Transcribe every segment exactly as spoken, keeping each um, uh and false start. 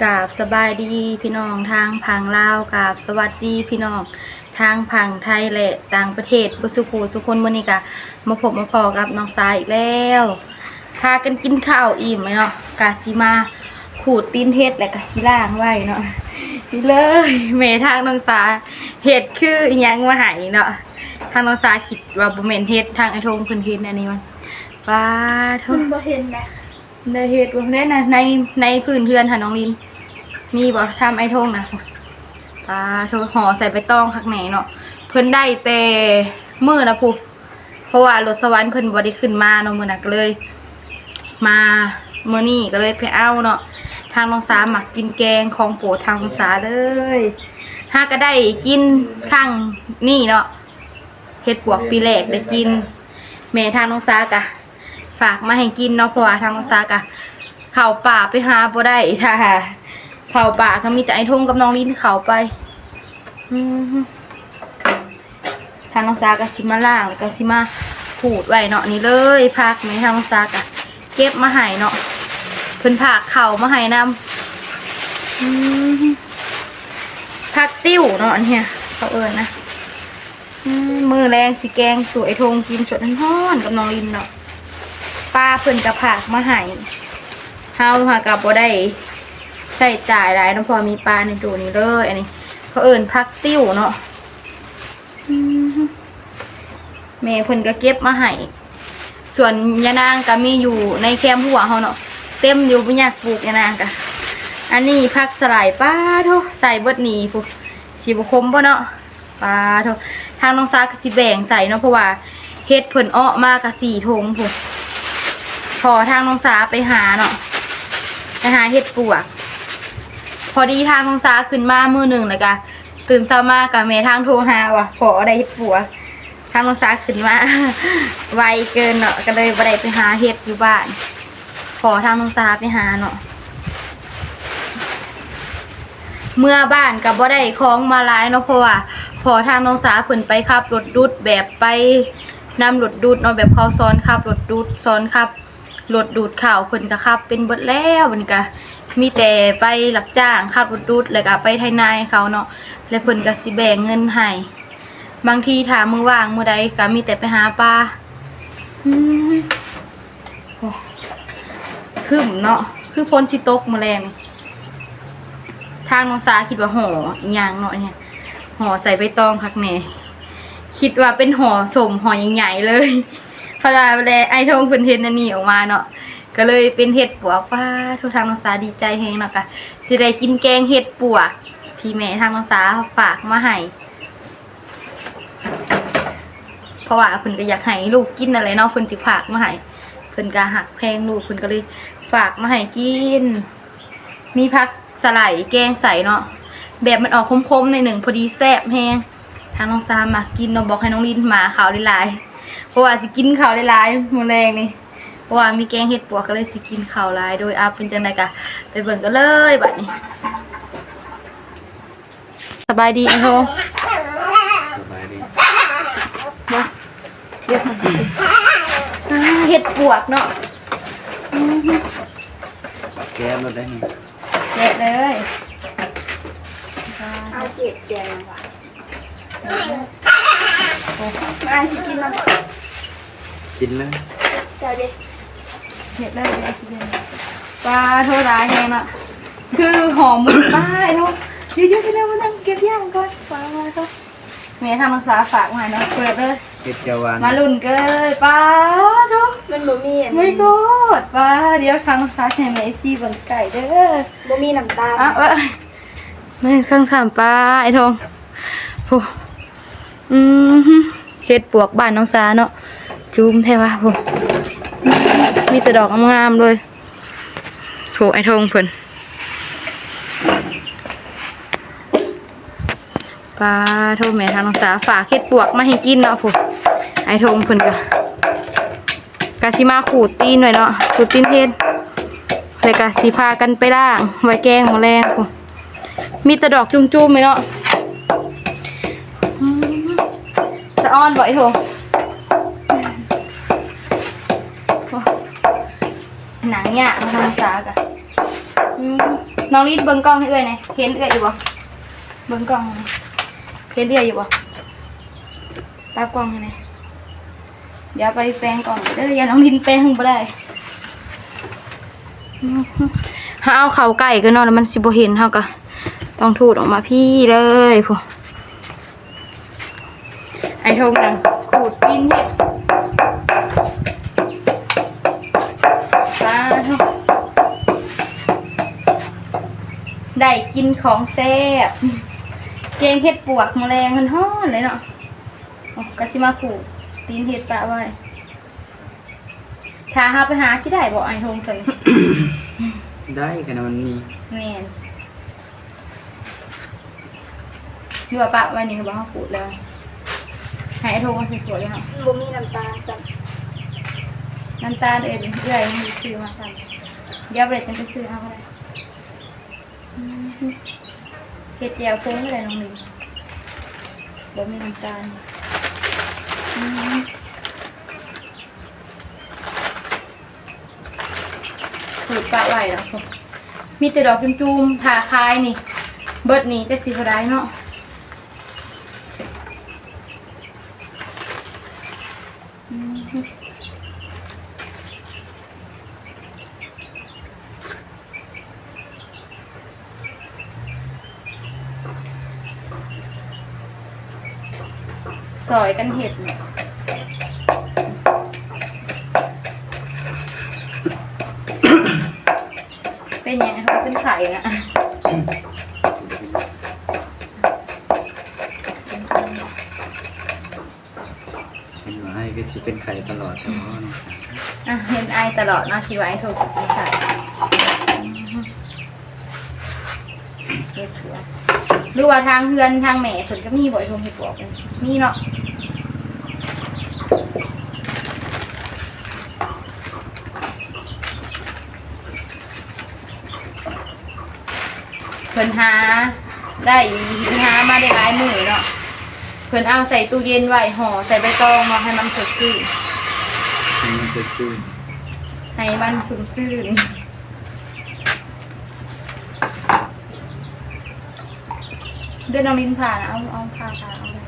กราบสบายดีพี่น้องทางฝั่งลาว กราบสวัสดีพี่น้องทางฝั่งไทยและต่างประเทศ เบิดสู่ผู้สู่คน มื้อนี้ก็มาพบมาพ้อกับน้องสาอีกแล้ว พากันกินข้าวอิ่มแล้วเนาะ กะสิมาขูดตีนเห็ด และกะสิล้างไว้เนาะ นี่เลย แม่ทางน้องสาเฮ็ดคืออิหยังมาให้เนาะ ทางน้องสาคิดว่าบ่แม่นเห็ด ทางไอ้ทงเพิ่นเห็นอันนี้มัน ป๊าโธ่ มันบ่เห็นนะ ได้เห็ดบ่ได้นะ ใน ในพื้นเฮือนหาน้องลิน มีบ่ ทางไอ้ทงนะ ป๊าโธ่ ห่อใส่ใบตองคักแน่เนาะ เพิ่นได้แต่มื้อนะพุ เพราะว่ารถสวรรค์เพิ่นบ่ได้ขึ้นมาเนาะ มื้อนั้นก็เลย มามื้อนี้ก็เลยไปเอาเนาะ ทางน้องสามักกินแกง ของโปรดทางน้องสาเลย หาก็ได้กินครั้งนี้เนาะ เห็ดปวกปีแรกได้กิน แม่ทางน้องสากะฝากมาให้กินเนาะ เพราะว่าทางน้องสากะเข้าป่าไปหาบ่ได้ ถ้าเข้าป่าก็มีแต่ไอ้ทงกับน้องลินเข้าไป อืม ทางน้องสากะสิมาล้าง แล้วก็สิมาขูดไว้เนาะ นี่เลย ผักนี่ทางน้องสากะเก็บมาให้เนาะ เพิ่นฝากเข้ามาให้นำ อืม ผักติ้วเนาะ อันเนี้ยเขาเอิ้นนะ อืม มื้อแลงสิแกงสู่ไอ้ทงกินสดฮ้อนๆกับน้องลินเนาะ ปลาเพิ่นก็ฝากมาให้ เฮาหาก็บ่ได้ใช้จ่ายหลายเนาะ เพราะมีปลาในตู้นี้เลย อันนี้เขาเอิ้นผักติ้วเนาะ อืม แม่เพิ่นก็เก็บมาให้ ส่วนยะนางก็มีอยู่ในแคมหัวเฮาเนาะ เต็มอยู่ บ่อยากปลูกยะนางกะ อันนี้ผักสะไลด์ ป๊าโธ่ ใส่เบิดนี่พุ สิบ่ขมบ่เนาะ ป๊าโธ่ ทางน้องสาก็สิแบ่งใส่เนาะ เพราะว่าเห็ดเพิ่นเอาะมากะสี่ทงพุ พอทางน้องสาไปหาเนาะ ไปหาเห็ดปวก พอดีทางน้องสาขึ้นมามื้อหนึ่งแล้วกะ ตื่นเช้ามากะแม่ทางโทรหาว่าพอได้เห็ดปวก ทางน้องสาขึ้นมา ไวเกินเนาะ ก็เลยบ่ได้ไปหาเห็ดอยู่บ้าน พอทางน้องสาไปหาเนาะ เมือบ้านก็บ่ได้ของมาหลายเนาะ เพราะว่าพอทางน้องสาเพิ่นไปขับรถดูด แบบไปนำรถดูดเนาะ แบบเขาสอนขับรถดูด สอนขับรถดูดข้าว เพิ่นก็ขับเป็นเบิดแล้ว เพิ่นก็มีแต่ไปรับจ้างขับรถดูด แล้วก็ไปไถนาให้เขาเนาะ แล้วเพิ่นก็สิแบ่งเงินให้ บางทีถ้ามื้อว่างมื้อใดก็มีแต่ไปหาปลา อืม โอ้ ครึ้มเนาะ คือฝนสิตกมื้อแลงนี่ ทางน้องสาคิดว่าห่ออิหยังเนาะเนี่ย ห่อใส่ใบตองคักแน่ คิดว่าเป็นห่อส้มห่อใหญ่ๆเลย เพราะว่าแลไอ้ทงเพิ่นเห็นอันนี้ออกมาเนาะ ก็เลยเป็นเห็ดปวก ป๊าโธ่ ทางน้องสาดีใจแฮงเนาะ ก็สิได้กินแกงเห็ดปวกที่แม่ทางน้องสาฝากมาให้ เพราะว่าเพิ่นก็อยากให้ลูกกินนั่นแหละเนาะ เพิ่นสิฝากมาให้ เพิ่นก็ฮักแพงลูก เพิ่นก็เลยฝากมาให้กิน มีผักสะไลด์แกงใส่เนาะ แบบมันออกขมๆหน่อยหนึ่ง พอดีแซ่บแฮง ทางน้องสามักกินเนาะ บอกให้น้องลินหมาข้าวหลายๆ เพราะว่าสิกินข้าวหลายๆมื้อแลงนี่ เพราะว่ามีแกงเห็ดปวกก็เลยสิกินข้าวหลาย โดย อ่ะ เป็นจั่งใดกะไปเบิ่งกันเลยบัดนี้ สบายดีไอ้โท สบายดี มา เดี๋ยวก่อน อ่า เห็ดปวกเนาะ อืม แกะรถได้นี่ แกะเลย เอาเศษแกงมา มาสิกินมัน กินเลย เจ้าเด็ก เห็ดเลยเด้อ ปลาโทรายแฮงเนาะ คือหอมหมดป้ายเนาะ เดี๋ยวๆๆ มานั่งเก็บย่างก่อน ปลามาซะ แม่ทางน้องสาฝากมาให้เนาะ เปิดเลย เก็บเจียวหวาน มาลุ้นกันเลย ปลาโท มันบ่มีอัน ไม่กอด ปลา เดี๋ยวทางน้องสาให้แม่เอฟซีเบิ่งใกล้เด้อ บ่มีน้ำตาล อ่ะ เออ หนึ่ง สอง สาม ปลา ไอ้ทอง โอ้ อืม เห็ดปวกบ้านน้องสาเนาะ จุ่มแท้วะ โอ้ มีแต่ดอกงามๆเลย โห ไอ้ทองเพิ่น ปลาโท แม่ทางน้องสาฝากเห็ดปวกมาให้กินเนาะ โห ไอ้ทองเพิ่นก็ กะสิมาขูดตีนไว้เนาะ ขูดตีนเห็ด แล้วกะสิพากันไปล้างไว้แกงมื้อแลง โห มีแต่ดอกจุ่มๆเลยเนาะ อืม สะออนบ่ไอ้โท หนังยากมาทางสากะ อืม น้องลินเบิ่งกล้องให้เอื้อยหน่อย เห็นเอื้อยอยู่บ่ เบิ่งกล้องให้หน่อย เห็นเอื้อยอยู่บ่ ปรับกล้องให้หน่อย เดี๋ยวไปแปลงกล้องเด้อ อย่าน้องลินแปลงบ่ได้ เฮาเอาเข้าใกล้ก็เนาะ แล้วมันสิบ่เห็น เฮาก็ต้องถูดออกมาพี้เลยพุ้น ไอ้ทงนั่งขูดกินเห็ด ปาดโธ่ ได้กินของแซ่บ แกงเห็ดปวกมื้อแลงฮ้อนๆเลยเนาะ โอ้ ก็สิมาขูดตีนเห็ดปะไว้ ถ้าเฮาไปหาสิได้บ่ไอ้ทงเถิง ได้ คันมันมี แม่น หรือว่าปะไว้นี่ บ่ เฮาขูดแล้ว ให้ไอ้ทงเอาใส่ขวดเลยเนาะ บ่มีน้ำตาลจ้ะ น้ำตาลเอิ้นเอื้อยยังสิซื้อมาซ้ำ เดี๋ยวไปจั่งไปซื้อเอาก็ได้ อืม เฮ็ดแจ่วโค้งก็ได้น้องลิน บ่มีน้ำตาล อืม ขูดปะไว้แล้ว มีแต่ดอกจุ่มๆ ถ้าขายนี่ เบิดนี่จักสิเท่าใดเนาะ อืม ซอยกันเฮ็ดเนี่ย เป็นหยังเขาเป็นไข้นะ เห็นว่าไอ้ก็สิเป็นไข้ตลอดแต่ว่าเนาะ อ่ะ เห็นไอตลอดเนาะ สิว่าไอโทรปลุกค่ะ เฮ็ดปวก หรือว่าทางเฮือนทางแม่เพิ่นก็มีบ่ ไอ้ทงเฮ็ดปวกนี่ มีเนาะ เพิ่นหาได้ หามาได้หลายมื้อเนาะ เพิ่นเอาใส่ตู้เย็นไว้ ห่อใส่ใบตองเนาะ ให้มันสดชื่น ให้มันสดชื่น ให้มันชุ่มชื่น เดี๋ยวน้องลินผ่านะ เอา เอาผ่า ผ่าเอาเลย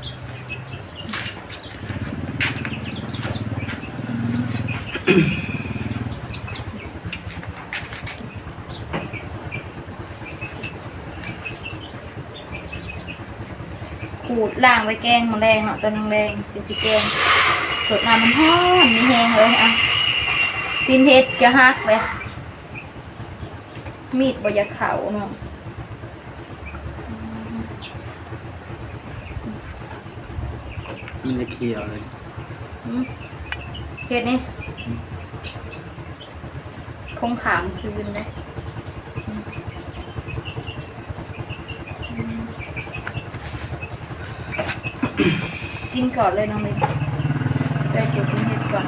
ขูดล้างไว้แกงมื้อแลงเนาะ ตอนแลงๆ สิ สิแกง สดน้ำมันฮ้อน มีแฮงเลย อ่ะ ตีนเห็ดก็หักเลย มีดบ่อยากเข้าเนาะ มันจะเขียวเลย อืม เห็ดนี่ คงขามคืนเลย อืม กินก่อนเลยน้องเล็ก ได้เก็บกินเห็ดก่อน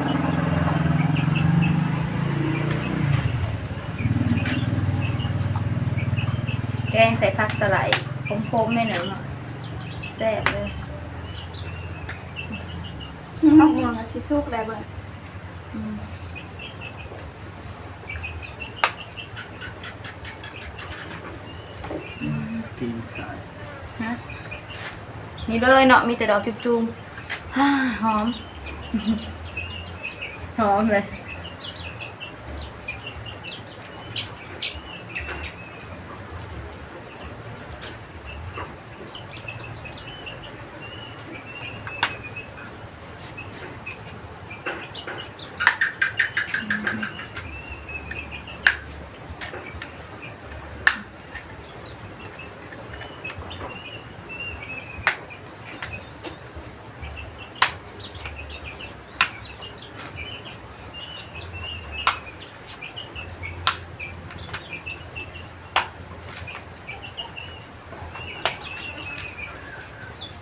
แกงใส่ผักสะไลด์ ขมๆ แม่หน่อยเนาะ แซ่บเลย มะม่วงอะสิสุกแล้วเบิ่ง อืม อืม ตีนไก่ ฮะ นี่เลยเนาะ มีแต่ดอกจุ่มๆ ฮ่า หอม หอมเลย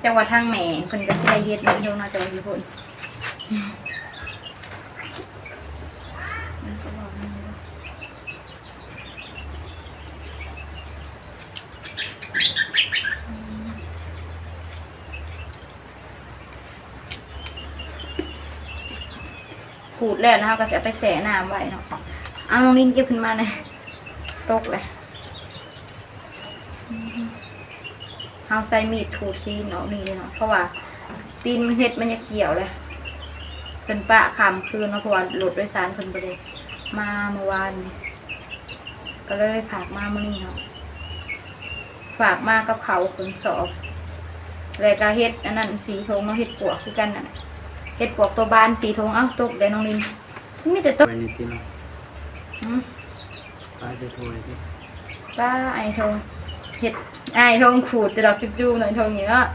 แต่ว่าทางแม่เพิ่นก็สิได้เฮ็ดแม่นอยู่เนาะ แต่ว่าอยู่พุ้น ขูดแล้วนะคะ ก็สิเอาไปแช่น้ำไว้เนาะ เอาน้องลินเก็บขึ้นมาหน่อย ตกเลย เฮาใส่มีดขูดตีนออกนี่เลยเนาะ เพราะว่าตีนมันเฮ็ดมันจะเขียวเลย เพิ่นปะข้ามคืนเนาะ เพราะว่ารถโดยสารเพิ่นบ่ได้มาเมื่อวานนี้ ก็เลยฝากมามื้อนี้เนาะ ฝากมากับเขาวเพิ่นสอบ แล้วก็เฮ็ดอันนั้นสี่ถุงเนาะ เฮ็ดปวกคือกันน่ะ เฮ็ดปวกตัวบานสี่ถุง เอ้า ตกได้น้องลิน มีแต่ตก ไปนี่ติเนาะ อืม ปลาจะถ้วยติ ปลาไอ้ทง เฮ็ด ไอ้ทงขูดแต่ดอกจุ๊บๆหน่อยทงนี่เนาะ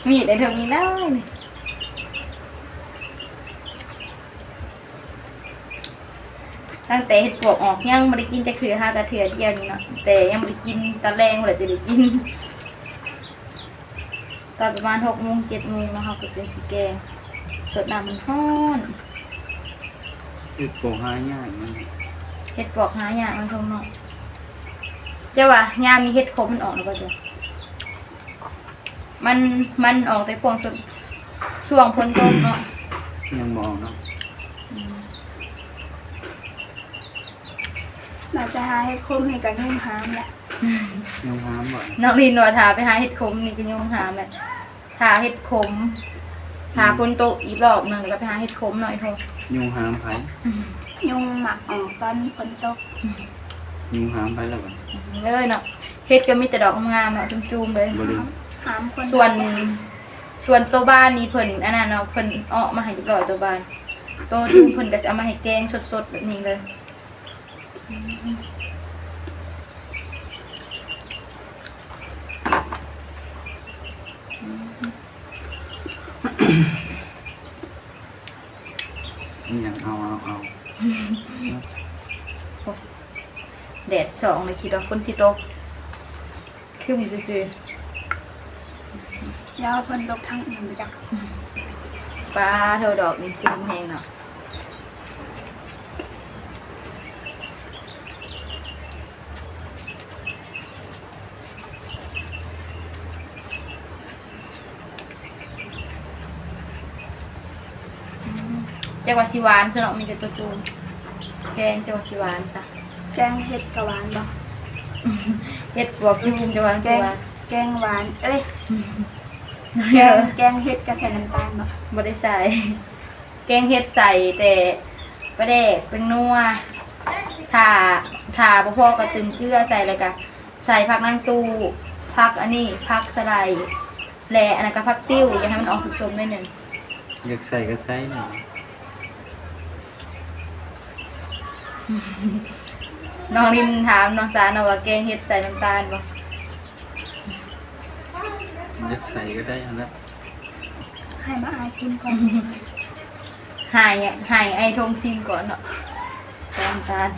มีดไอ้ทงนี่น้อย ตั้งแต่เฮ็ดปวกออกยังบ่ได้กินจักเทื่อ หาแต่เทื่อเดียวนี่เนาะ แต่ยังบ่ได้กิน ตอนแลงบ่ได้จะได้กิน ตอนประมาณหกโมงเจ็ดโมงเนาะ เฮาก็เป็นสิแกง สดน้ำมันฮ้อน เฮ็ดปวกหายากมัน เฮ็ดปวกหายากมันทงเนาะ เจ้าว่ายามนี้เฮ็ดขมมันออกแล้วบ่เจ้า มัน มันออกแต่ช่วงสด ช่วงฝนตกเนาะ ยังบ่ออกเนาะ อืม น่าจะหาเฮ็ดขมนี่ก็ยุงหามแหละ ยุงหามบ่ น้องลินว่าถ้าไปหาเฮ็ดขมนี่ก็ยุงหามแหละ ถ้าเฮ็ดขม ถ้าฝนตกอีกรอบหนึ่งแล้วก็ไปหาเฮ็ดขมหน่อยโท ยุงหามไผ อืม ยุงมักออกตอนฝนตก ยุงหามไผแล้วบัด เลยเนาะ เฮ็ดก็มีแต่ดอกงามๆเนาะ จุ่มๆเลย บ่ลืม หามคน ส่วน ส่วนตัวบ้านนี่เพิ่นอันนั้นเนาะ เพิ่นเอามาให้เรียบร้อยตัวบ้าน ตัวจุ่มเพิ่นก็สิเอามาให้แกงสดๆแบบนี้เลย อิหยัง เอา เอา เอา แดดส่องเลยคิดว่าฝนสิตก ครึ้มซื่อๆ แล้วฝนตกทางอื่นบ่จัก ปลาโทดอกนี่จุ่มแฮงเนาะ อืม จักว่าสิหวานซะเนาะ มีแต่ตัวจูน แกงจักว่าสิหวานจ้ะ แกงเห็ดกะหวานบ่ เห็ดปวกจูนจักว่าสิหวาน แกงหวาน เอ้ย แกง แกงเห็ดกะใส่น้ำตาลบ่ บ่ได้ใส่ แกงเห็ดใส่แต่ปลาแดก แป้งนัว ถ้า ถ้าบ่พอก็ตึงเกลือใส่ แล้วก็ใส่ผักนางตู ผักอันนี้ ผักสะไล และอันนั้นก็ผักติ้ว อยากให้มันออกส้มๆหน่อยหนึ่ง อยากใส่ก็ใส่เนาะ น้องลินถามน้องสาเนาะว่าแกงเห็ดใส่น้ำตาลบ่ อยากใส่ก็ได้หั่นละ ให้มาอายกินก่อน ให้ ให้ไอ้ทงชิมก่อนเนาะ ใส่น้ำตาล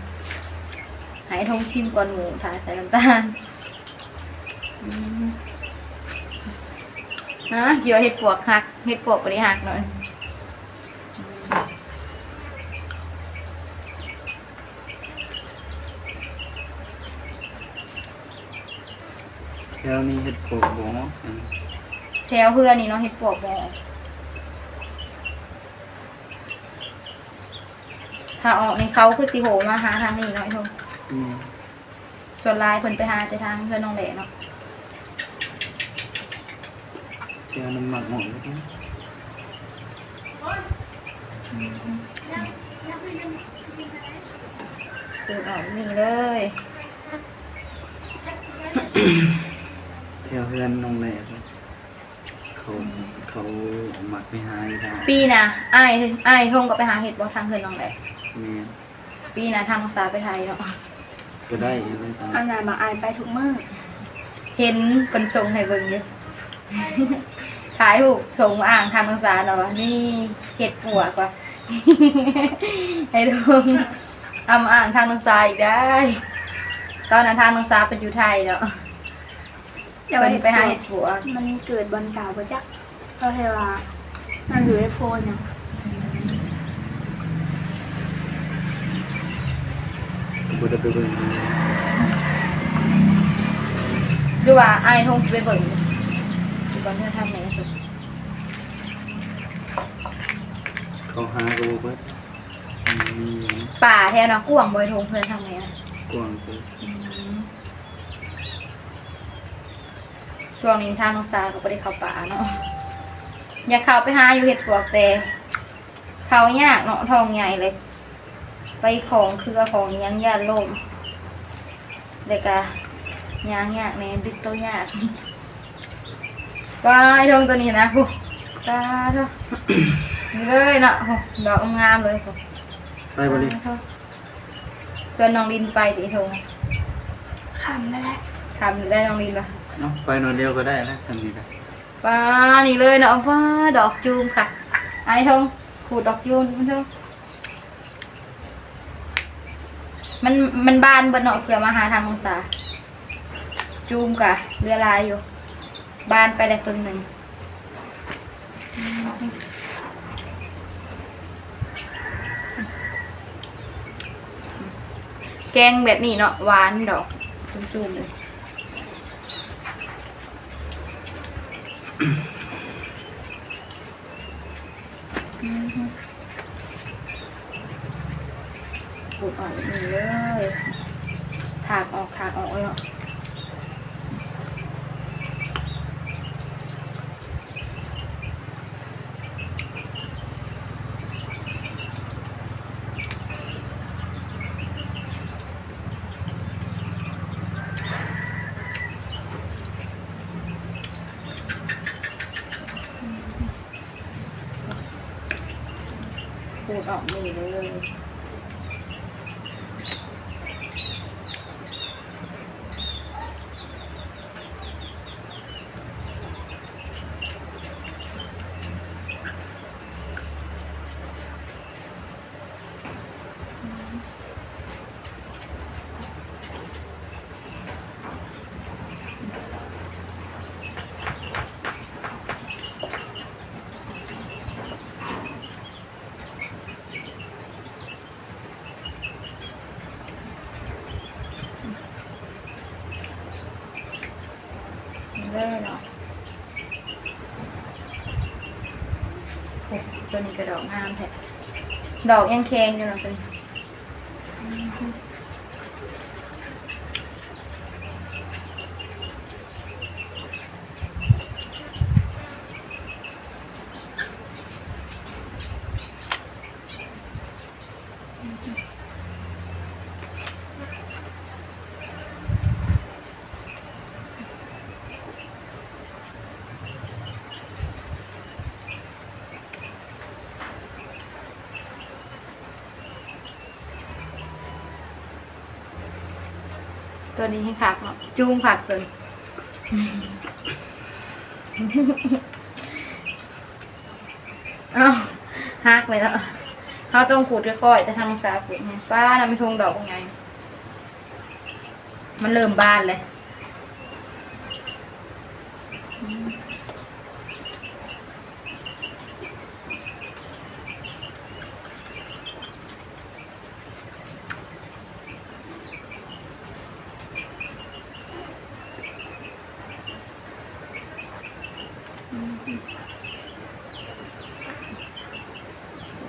ให้ไอ้ทงชิมก่อนหมู ถ้าใส่น้ำตาล อืม ฮะ เดี๋ยวเห็ดปวกหัก เห็ดปวกบ่ได้หักเนาะ แถวนี้เห็ดปวกบ่ออก แถวเฮือนนี่เนาะ เห็ดปวกบ่ออก ถ้าออกนี่เขาคือสิโหมาหาทางนี้เนาะ ไอ้ทง อืม ส่วนหลายเพิ่นไปหาแต่ทางเฮือนน้องแหล่เนาะ แถวน้ำหมากหอย อืม เพิ่นออกนี่เลย แถวเฮือนน้องแหล่ เขา เขามักไปหาอยู่ทาง ปีน่ะ อ้าย อ้ายทงก็ไปหาเห็ดบ่ทางเฮือนน้องแหล่ แม่น ปีน่ะทางน้องสาไปไทยเนาะ ก็ได้อยู่เลยตอน อันนั้นมาอายไปทุกมื้อ เห็นเพิ่นส่งให้เบิ่งอยู่ ถ่ายรูปส่งมาอ้างทางน้องสาเนาะว่ามีเห็ดปวกว่ะ ไอ้ทงเอามาอ้างทางน้องสาอีกได้ ตอนนั้นทางน้องสาเพิ่นอยู่ไทยเนาะ เพิ่นไปหาเห็ดปวก มันเกิดบ่อนเก่าบ่จัก เขาให้ว่ามันอยู่ในโพนเนี่ย บ่ได้ไปเบิ่ง หรือว่าอ้ายทงสิไปเบิ่งอยู่บ่อนเฮือนทางแม่เพิ่น เขาหาก็บ่เบิด มันมีอยู่นะ ป่าแถวนั้นกว้างบ่ อ้ายทง เฮือนทางแม่ กว้างเติบ อืม ช่วงนี้ทางน้องสาวก็บ่ได้เข้าป่าเนาะ อยากเข้าไปหาอยู่เฮ็ดปวก แต่เข้ายากเนาะ ท้องใหญ่เลย ไปของเครือของหยังย้านล้ม แล้วก็ย่างยากแน่ ดึกตัวยาก ว้าย ทงตัวนี้นะ ผู้ ตาเถอะ นี่เลยเนาะ ผู้ ดอกงามๆเลย ผู้ ไปบ่ลิน ตาเถอะ ชวนน้องลินไปติ ทง ค่ำแล้วแหละ ค่ำแล้วน้องลินวะ เนาะ ไปหน่อยเดียวก็ได้แล้ว ซั่นนี่ก็ ว้า นี่เลยเนาะ ว้า ดอกจูมค่ะ ไอ้ทง ขูดดอกจูม ทง มัน มันบานเบิดเนาะ เพื่อมาหาทางองศา จูมกะเหลือหลายอยู่ บานไปได้ครึ่งหนึ่ง แกงแบบนี้เนาะ หวานดอก จูมๆเลย อืม ขูดออกนี่เลย ถากออก ถากออกเลยเนาะ ขูดออกนี่เลย นี่เลยเนาะ โอ้ ตัวนี้ก็ดอกงามแท้ ดอกยังแข็งอยู่เนาะตัวนี้ ตัวนี้ให้คักเนาะ จูงคักเกิน อ้าว หักเลยเนาะ เขาต้องขูดค่อยๆ แต่ทางสาขูดไง ป้า นำไปทงดอกไง มันเริ่มบานเลย อืม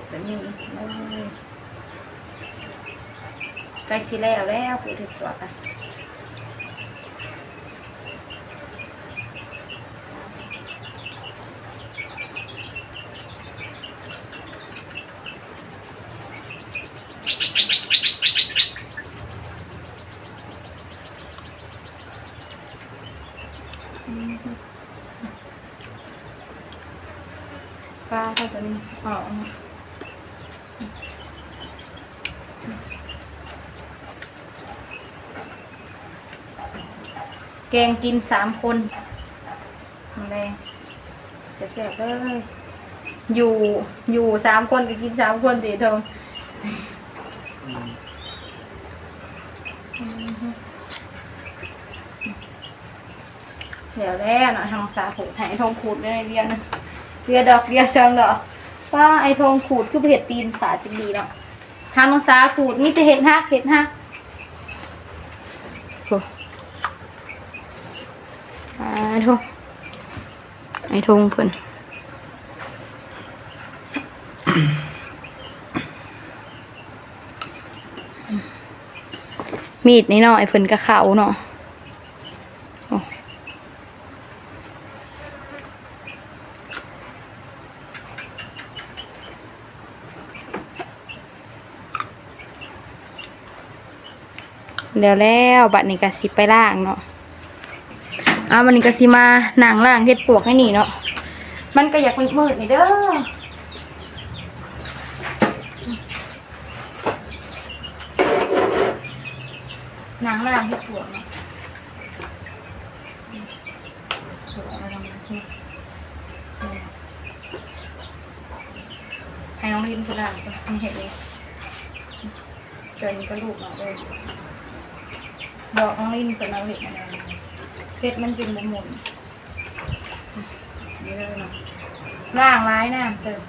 แบบนี้ โอ้ย ใกล้สิแล้วแล้ว ขูดเห็ดปวกอะ อืม ปลาเขาจะมี อ๋อ แกงกินสามคน มาแรง แซ่บๆเลย อยู่ อยู่สามคนก็กินสามคนสิ ทง อืม อืม เดี๋ยวแล้วเนาะ ทางสาขูดให้ ทงขูดได้เดียวนะ เดียวดอกเดียวสองดอก ว่าไอ้ทงขูดคือเห็ดตีนขาดจังดีเนาะ ทางสาขูดมีแต่เห็ดฮัก เห็ดฮัก โอ้ อ่า โทษ ไอ้ทงเพิ่น มีดน้อยๆ เพิ่นก็เข้าเนาะ โอ้ แล้วแล้ว บัดนี้ก็สิไปล้างเนาะ เอา บัดนี้ก็สิมานั่งล้างเฮ็ดปวกให้นี่เนาะ มันก็อยากมืดๆนี่เด้อ นั่งล้างเฮ็ดปวกเนาะ ให้น้องลินไปล้างก่อน มันเห็นเลย เดี๋ยวนี้ก็ลูกเนาะเด้อ ดอกน้องลินเป็นเอาเห็ดอะไร เห็ดมันจึงบ่หมุน นี่เลยเนาะ ล้างหลายน้ำเติม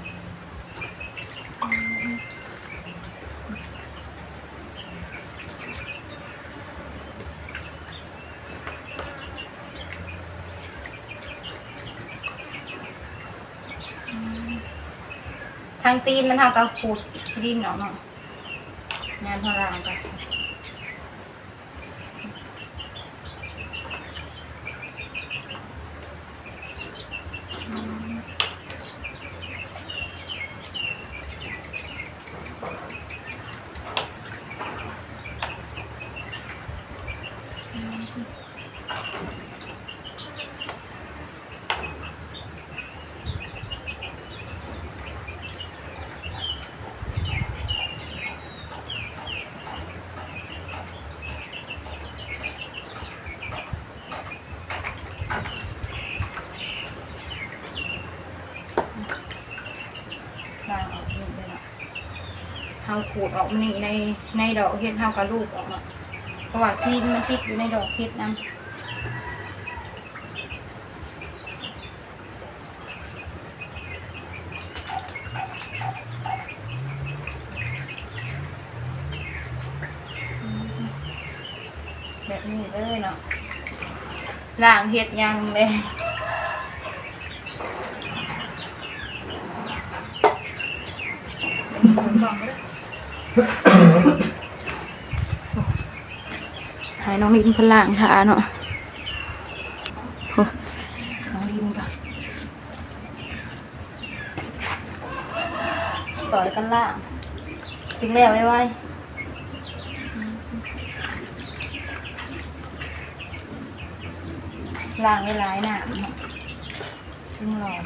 ทางตีนมันเฮาก็ขูดขี้ดินออกเนาะ งานเฮาล้างก็ ล้างออกนี่เลยเนาะ เฮาขูดออกมานี่ใน ในดอกเห็ดเฮาก็ลูบออกเนาะ เพราะว่าขี้มันติดอยู่ในดอกเห็ดนำ แบบนี้เลยเนาะ ล้างเห็ดอย่างเลย ให้น้องลินเพิ่นล้างท่าเนาะ โอ้ น้องลินก็ ซอยกันล้าง จึงแล้วไวๆ ล้างหลายๆน้ำเนาะ จึงรอด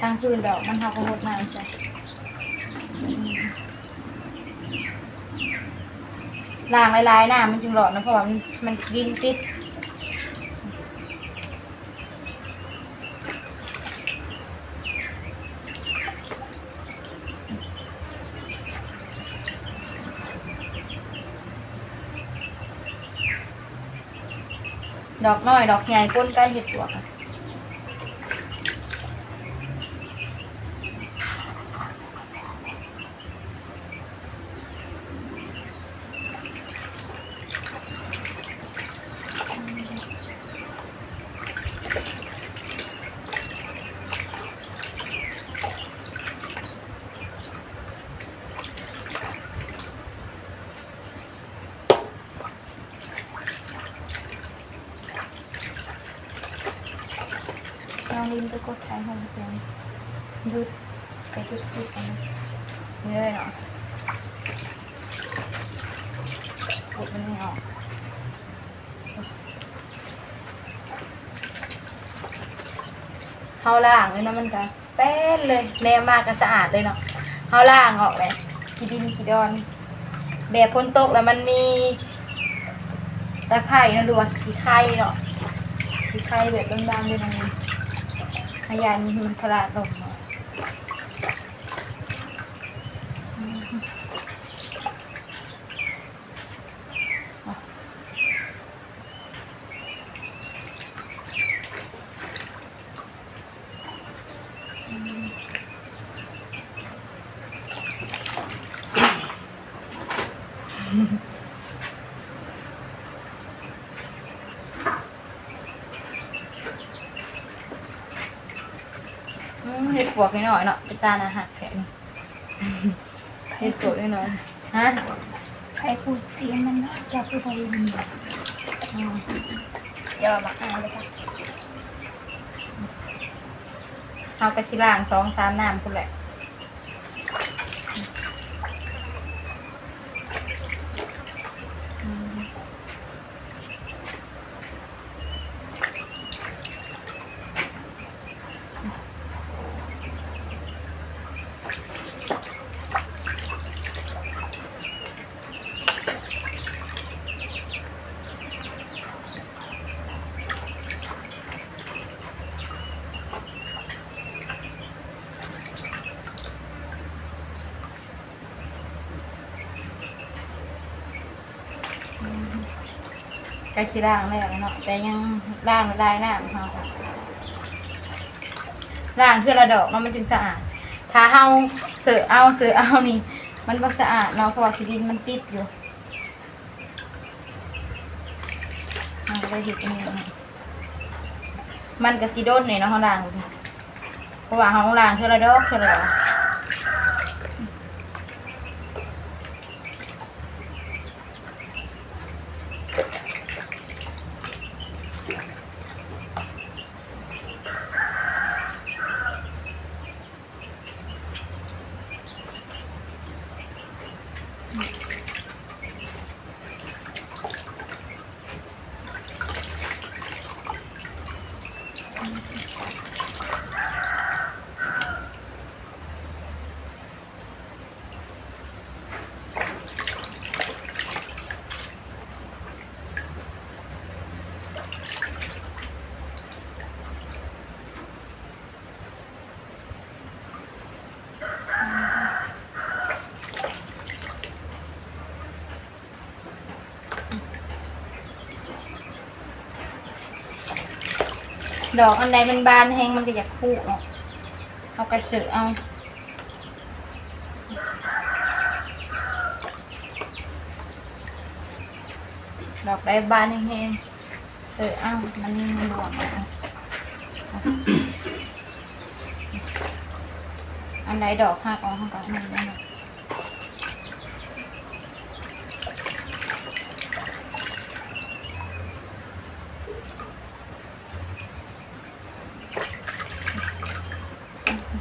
ทางคืนดอกมันเฮาก็หดน้ำใส่ ล้างหลายๆน้ำมันจึงรอดนะ เพราะว่ามัน มันดินติด ดอกน้อยดอกใหญ่ปนกันเฮ็ดปวกอะ น้องลินไปกดถ่ายห้องเพียงหยุด ไปหยุดคลิปอันนี้ นี่เลยเนาะ กดมันไม่ออก เฮาล้างเลยเนาะ มันก็แป้นเลย แนมมาก็สะอาดเลยเนาะ เฮาล้างออกเลย ขี้ดินขี้ดอน แบบฝนตกแล้วมันมีตะไคร่เนาะ หรือว่าขี้ไคร่เนาะ ขี้ไคร่แบบดำๆเลย มันขยันมันพลาดลงเนาะ อืม เฮ็ดปวกน้อยๆเนาะ เป็นตาหน้าฮักแท้นี่ เฮ็ดปวกน้อยๆ ฮะ ใครพูดตีมันเนาะ เจ้าคือบ่ได้ยิน อืม เดี๋ยวเอามาอ่านเลยค่ะ เฮาก็สิล้างสองสามน้ำพู้นแหละ อืม ใกล้สิล้างแล้วเนาะ แต่ยังล้างบ่ได้น้ำเฮา ล้างเทื่อละดอกเนาะ มันจึงสะอาด ถ้าเฮาเสอะเอา เสอะเอานี่ มันบ่สะอาดเนาะ เพราะว่าขี้ดินมันติดอยู่ เฮาก็เลยเฮ็ดอันนี้เนาะ มันก็สิโดนแหน่เนาะ เฮาล้าง เพราะว่าเฮาล้างเทื่อละดอก เทื่อละดอก ดอกอันใดมันบานแฮงมันก็อยากคุเนาะ เอากระเสือเอา ดอกใดบานแฮงๆ เออ เอา มันมีหลวงอะ อันใดดอกหักออก เฮาก็เอามันนั่นน่ะ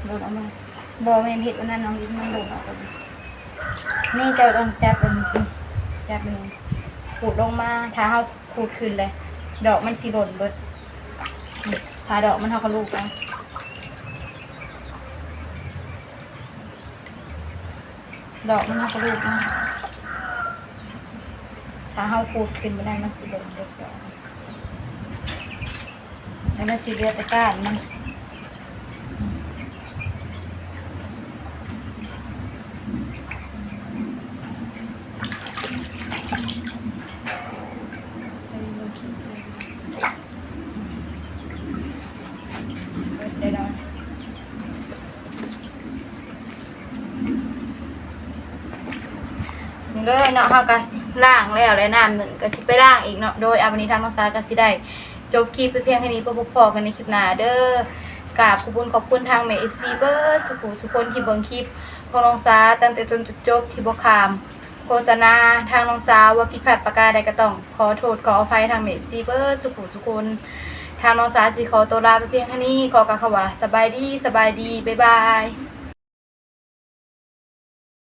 โดนเอามา บ่แม่นเฮ็ดอันนั้นน้องอิง มันโดนออกไป นี่เจ้าต้องจับอันนี้ จับอันนี้ ขูดลงมา ถ้าเฮาขูดขึ้นเลย ดอกมันสิหล่นเบิด ถ้าดอกมันเฮาก็ลูบเอา ดอกมันเฮาก็ลูบเอา ถ้าเฮาขูดขึ้นบ่ได้ มันสิหล่นเบิดดอก แล้วมันสิเหลือแต่ก้านมัน เบิดได้ดอก นี่เลยเนาะ เฮาก็ล้างแล้ว และน้ำหนึ่งก็สิไปล้างอีกเนาะ โดยเอาวันนี้ทางน้องสาก็สิได้จบคลิปไปเพียงแค่นี้ พบพ้อกันในคลิปหน้าเด้อ กราบขอบคุณ ขอบคุณทางแม่ เอฟซี เบิดสุขุสุคนที่เบิ่งคลิปของน้องสาตั้งแต่ต้นจนจบ ที่บ่ข้ามโฆษณาทางน้องสา ว่าผิดพลาดประการใดก็ต้องขอโทษขออภัยทางแม่ เอฟซี เบิดสุขุสุคน ทางน้องสาสิขอตัวลาไปเพียงแค่นี้ ขอกล่าวคำว่าสบายดี สบายดี บ๊ายบาย